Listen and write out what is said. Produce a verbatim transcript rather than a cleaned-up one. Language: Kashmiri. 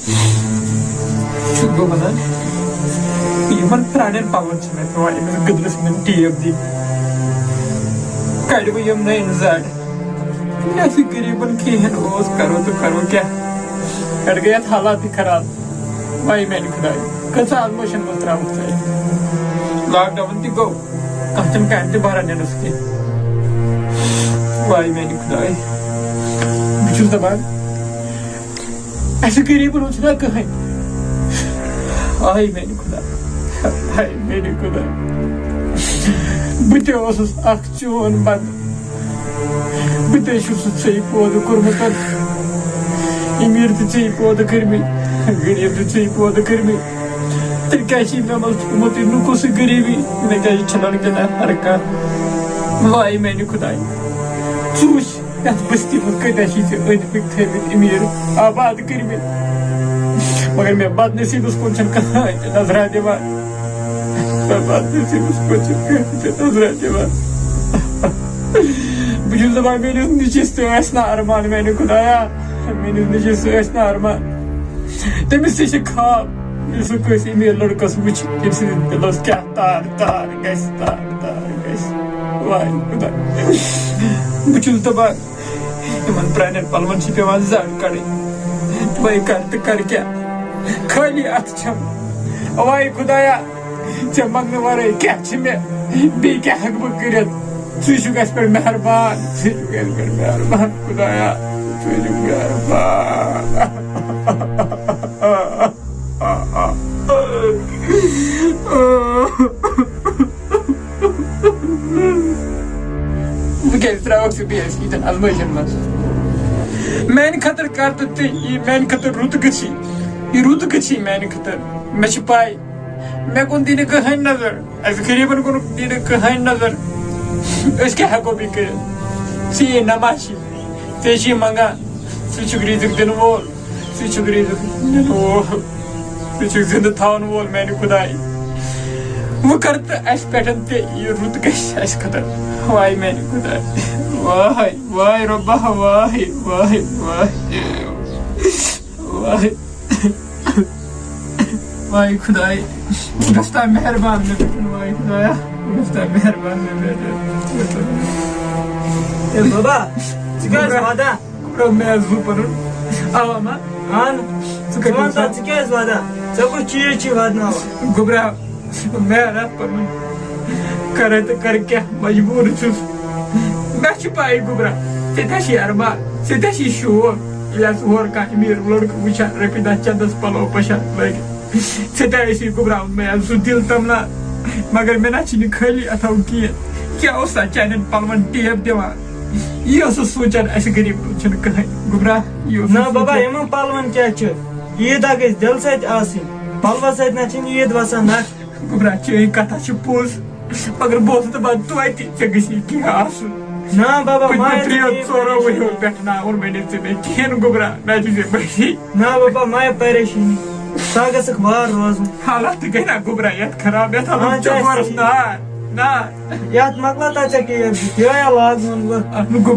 چھُس بہٕ وَنان، یِمن پرٛانٮ۪ن پَلون چھِ مےٚ پٮ۪وان أمِس گٔدلَس منٛز ٹیپ دِنۍ۔ کَڑِ وۄنۍ یِم نٔے زَڈ۔ ییٚلہِ اَسہِ غریٖبَن کِہیٖنۍ اوس، کَرو تہٕ کَرو کیٛاہ؟ پٮ۪ٹھ گٔے اَتھ حالاتٕے خراب۔ وای میٛانہِ خۄدایہِ، کۭژاہ آزمٲیشَن منٛز ترٛاوُکھ ژٕ اَسہِ؟ لاک ڈاوُن تہِ گوٚو، کانٛہہ چھُنہٕ کامہِ تہِ بہران نٮ۪نَس کینٛہہ۔ وای میٛانہِ خۄدایہِ، بہٕ چھُس دَپان، اَسہِ غریٖبن ہُنٛد چھُنہ کٕہٕنۍ۔ آے میٛانہِ خۄدا، آے میٛانہِ خۄدا۔ بہٕ تہِ اوسُس اکھ چون بندٕ۔ بہٕ تہِ چھُس ژےٚ پٲدٕ کوٚرمُت۔ أمیٖر تہِ ژےٚ پٲدٕ کٔرمٕتۍ، غریٖب تہِ ژےٚ پٲدٕ کٔرمٕتۍ۔ تیٚلہِ کیٛازِ چھِ مےٚ منٛز تھوٚمُت یہِ نُکُس غریٖبی؟ مےٚ کیٛازِ چھِنہٕ وٕنکٮ۪ن ہر کانٛہہ؟ وای میٛانہِ خۄدایہِ، ژٕ وٕچھ۔ یتھ بستی منٛز کۭتیاہ چھِ ژےٚ أنٛدۍ پٔکۍ تھٲومٕتۍ أمیٖر آباد کٔرمٕتۍ، مگر مےٚ بدنصیٖبس کُن چھُنہٕ کٕہٕنۍ تہِ نظرا دِوان۔ مےٚ بدنصیٖبس کُن چھُنہٕ کٕہٕنۍ تہِ نظرا دِوان۔ بہٕ چھُس دپان، میٲنِس نیٚچوِس تہِ ٲسۍ نا ارمان، میانہِ خۄدایا، میٲنِس نیٚچوِس تہِ ٲسۍ نا ارمان۔ تٔمِس تہِ چھِ خواب، یُس سُہ کٲنٛسہِ أمیٖر لڑکس وٕچھِ، تٔمۍ سٕنٛدِس دِلس کیٛاہ تار تار گژھِ، تار تار گژھِ۔ واے خۄدا، بہٕ چھُس دپان، یِمن پرٛانٮ۪ن پلون چھِ پٮ۪وان زڈ کڑٕنۍ۔ وۄنۍ کر تہٕ کر کیٛاہ؟ خٲلی اتھٕ چھَم۔ واے خۄدایا، ژےٚ منٛگنہٕ ورٲے کیٛاہ چھِ مےٚ؟ بیٚیہِ کیٛاہ ہٮ۪کہٕ بہٕ کٔرِتھ؟ ژٕ چھُکھ اَسہِ پٮ۪ٹھ مہربان، ژٕ چھُکھ اَسہِ پٮ۪ٹھ مہربان، خۄدایا، ژٕ چھُکھ مہربان۔ بہٕ کیٛازِ ترٛاوَکھ ژٕ بیٚیہِ اَسہِ ییٖتٮ۪ن آزمٲیشَن منٛز؟ میٛانہِ خٲطرٕ کر تہٕ تہِ یہِ، میٛانہِ خٲطرٕ رُت گٔژھی، یہِ رُت گٔژھی میٛانہِ خٲطرٕ۔ مےٚ چھِ پَے، مےٚ کُن دی نہٕ کٕہٕنۍ نظر، اَسہِ غریٖبَن کُن دی نہٕ کٕہٕنۍ نظر۔ أسۍ کیٛاہ ہٮ۪کو بیٚیہِ کٔرِتھ؟ ژےٚ یی نماشی، ژےٚ چھِ منٛگان، ژٕ چھُکھ رِزِق دِنہٕ وول۔ ژٕ چھُکھ رِزق دِنہٕ وول، ژٕ چھُکھ زِندٕ تھاوَن وول، میٛانہِ خۄدایہِ۔ وۄنۍ کر تہٕ اَسہِ پٮ۪ٹھ تہِ یہِ رُت گژھِ اَسہِ خٲطرٕ۔ واے میٛانہِ خۄدایہِ، واے، واے رۄبا، واے، واے، واے، واے، واے خۄدایہِ، ژٕ گژھ تا مہربان مےٚ پٮ۪ٹھ، واے خۄدایا، ژٕ گژھ تا مہربان مےٚ پٮ۪ٹھ۔ اے بابا، ژٕ کیٛازِ وَدان؟ گوٚبرا، مےٚ حظ ووٚن پَنُن۔ اَوا ما؟ اَہَن۔ ژٕ کَتہِ ژٕ وَن ووٚن تہٕ، سا؟ ژٕ کیٛازِ وَدان؟ ژےٚ کُس چیٖز چھی وَدناوان؟ گوٚبرا، مےٚ رَتھ پَنُن۔ کَرٕ تہٕ کَرٕ کیٛاہ؟ مجبوٗر چھُس۔ مےٚ چھِ پَے گوٚبرا، ژےٚ تہِ چھِ ارمان، ژےٚ تہِ چھِ شوق۔ ییٚلہِ حظ ہورٕ کانٛہہ أمیٖر لٔڑکہٕ وٕچھان، رۄپیہِ دَہ چَندَس پَلو پَشان لٲگِتھ۔ ژےٚ تہِ ٲسی گوٚبرا، مےٚ حظ سُہ دِل تَمنا۔ مگر مےٚ نہ چھِ نہٕ خٲلی اَتھو کینٛہہ۔ کیٛاہ اوس سا چانٮ۪ن پَلوَن ٹیپ دِوان؟ یی اوسُس سونٛچان، اَسہِ غریٖبَن چھُنہٕ کٕہٕنۍ۔ گوٚبرا، یی اوسُس نہ بابا، سونٛچان۔ یِمَن پَلوَن کیٛاہ چھُ؟ عیٖد ہا گژھِ دِلہٕ سۭتۍ آسٕنۍ۔ پَلوَس سۭتۍ نہ چھِنہٕ عیٖد وَسان نَکھٕ۔ گوٚبرا، چٲنۍ کَتھا چھِ پوٚز، مگر بہٕ اوسُس دَپان توتہِ ژےٚ گژھی کینٛہہ آسُن۔ نہ بابا، پٔتمہِ مایہِ ترٛیٚیو ژورو ؤریو پٮ۪ٹھ نہ اوٚن مےٚ نہٕ ژےٚ مےٚ کِہیٖنۍ گوٚبرا، مےٚ دِژ ژےٚ بٔڑی۔ نہ بابا، مایہِ پریشٲنی، ژٕ گژھکھ وار روزُن۔ حالات تہِ گٔے نہ گوٚبرا یَتھ خراب، یَتھ حالات اچھا، ژےٚ گوٚرُس نار، نار۔ یَتھ مۄکلا تَتہِ ژےٚ کیک دِتھ، یِہوٚے ہا لاگہٕ ووٚن بہٕ۔ اَتھ نہٕ گوٚبرا۔